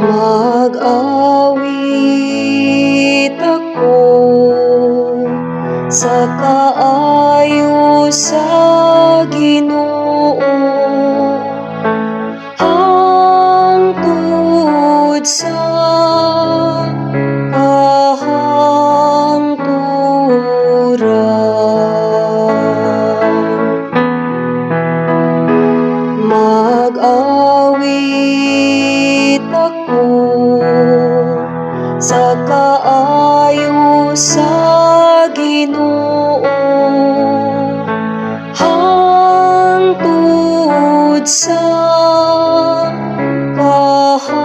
Mag-awit ako sa kaayo sa Ginoo hangtod sa kahangturan. Mag-awit ako sa kaayo sa Ginoo hangtod sa kahangturan.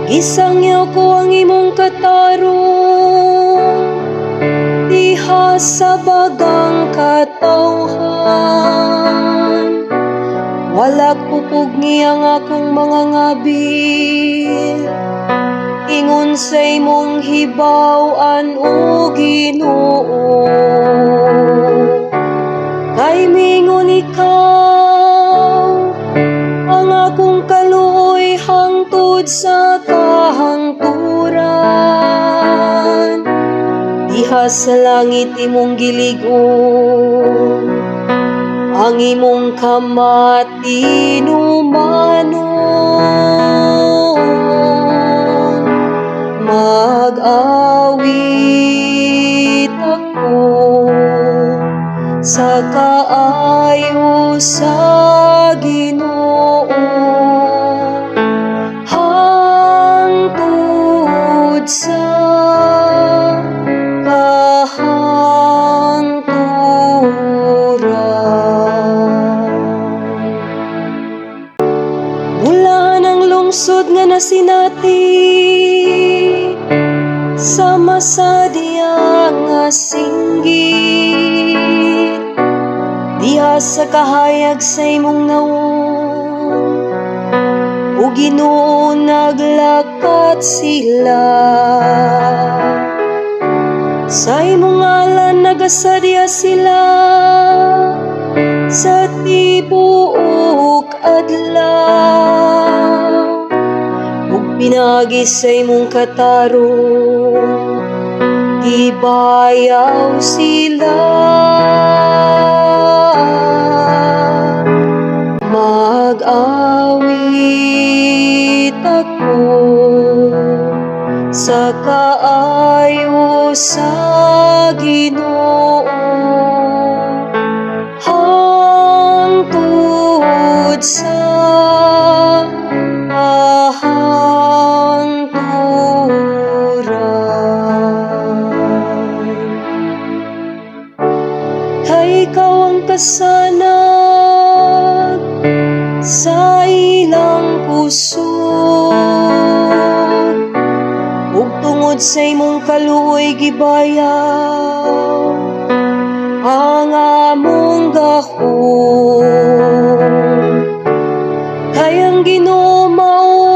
Gisangyaw ko ang imong katarong diha sa bagang katawhan. Wala pupugni ang akong mga ngabil ingon sa imong hibaw-an, o Ginoo. Kay mingon ikaw, ang akong kaluoy hangtod sa kahangturan. Diha sa langit imong gilig-on ang imong kamot tinumanon. Mag-awit ako sa kaayo sa Ginoo hangtod sa kahangturan. Bulahan ang lungsod nga nasinati sama sa diya nga singgit diha sa kahayag sa imong nawong. O Ginoo, naglakat sila sa imong ngalan, nagasadya sila sa tibuok adlaw. Ug pinaagi sa imong katarong gibayaw sila. Mag-awit ako sa kaayo sa Ginoo hangtod sa kahangturan. Kay ikaw ang kasanag sa ilang kusog ug tungod sa imong kaluoy gibayaw ang among gahom. Kay ang Ginoo mao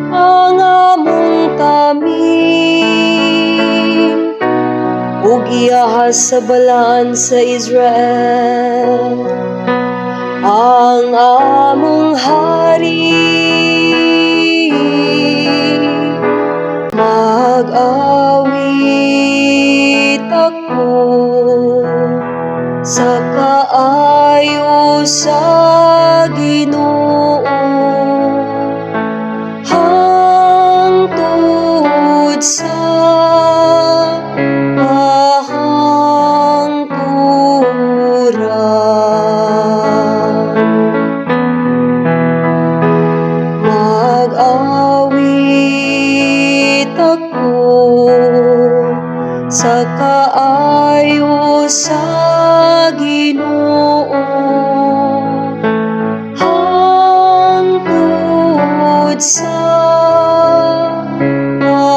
ang among taming ug iyaha sa Balaan sa Israel ang among hari. Mag-awit ako sa kaayo sa Ginoo hangtod sa kahangturan. Mag-awit ako sa kaayo sa Ginoo hangtod sa kahangturan.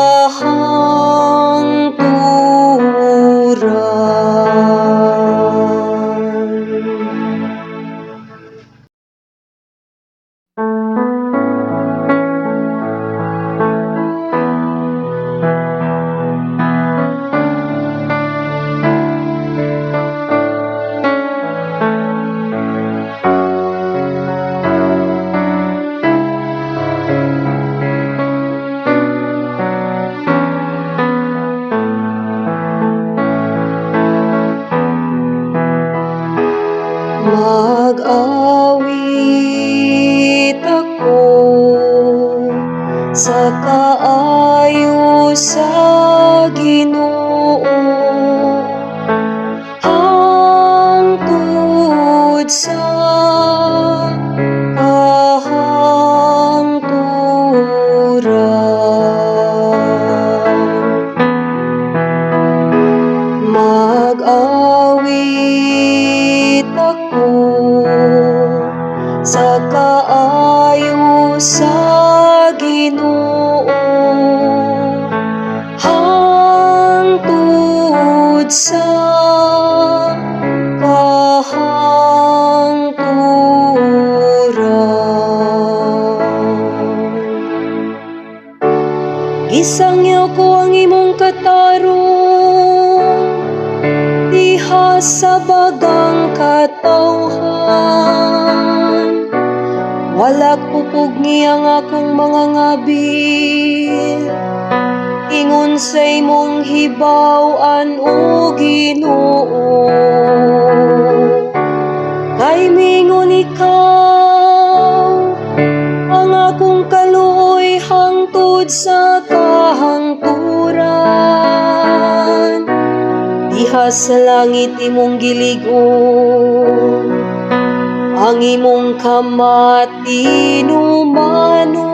Mag-awit ako sa kaayo sa Ginoo hangtod sa kahangturan. Mag-awit ako sa kaayo sa Ginoo hangtod sa kahangturan. Gisangyaw ko ang imong katarong diha sa bagang katawhan. Wala pupugni ang akong mga ngabil ingon sa imong hibaw-an, o Ginoo. Kay mingon ikaw, ang akong kaluoy hangtod sa kahangturan. Diha sa langit imong gilig-on ang imong kamot tinumanon.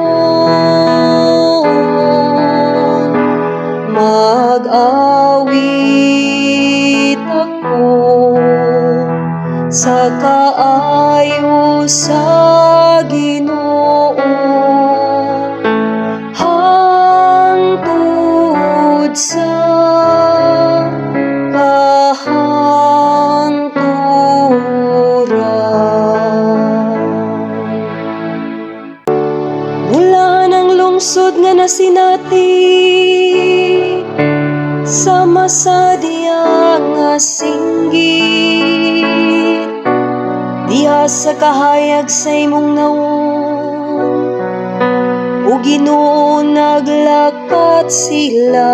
Mag-awit ako sa kaayo sa Ginoo hangtod sa kahangturan. Bulaan ang lungsod nga nasinati sama sa diya nga singgit diha sa kahayag sa imong nawong. O Ginoo, naglakat sila.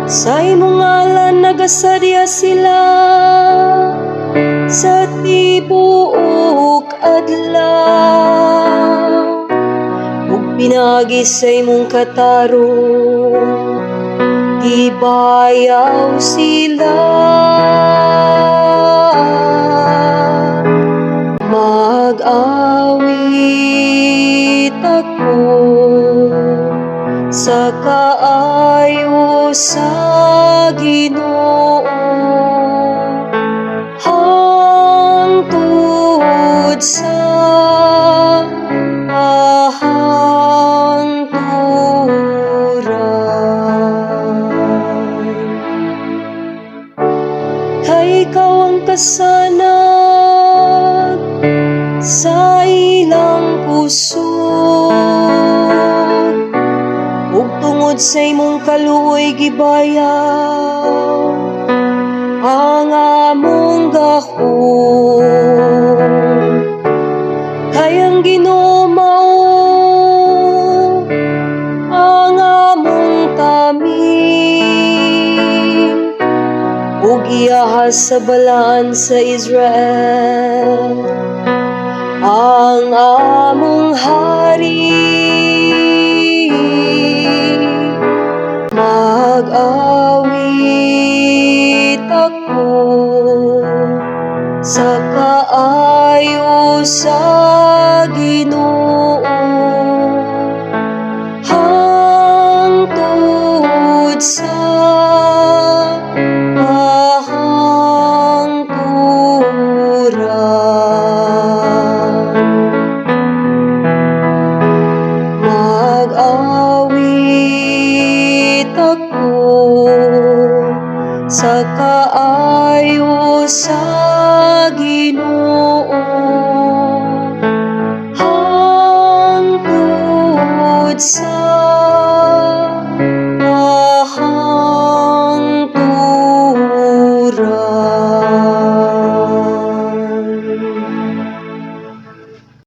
Sa imong ngalan nagasadya sila sa tibuok adlaw. Ug pinaagi sa imong katarong gibayaw sila. Mag-awit ako sa kaayo sa Ginoo hangtod sa kahangturan. Kay ikaw ang kasanag sa ilang kusog ug tungod sa imong kaluoy gibayaw ang among gahom. Kay ang Ginoo mao ang among taming ug iyaha sa Balaan sa Israel ang among hari. Mag-awit ako sa kaayo sa Ginoo hangtod sa kahangturan. Mag-awit ako sa kaayo sa Ginoo.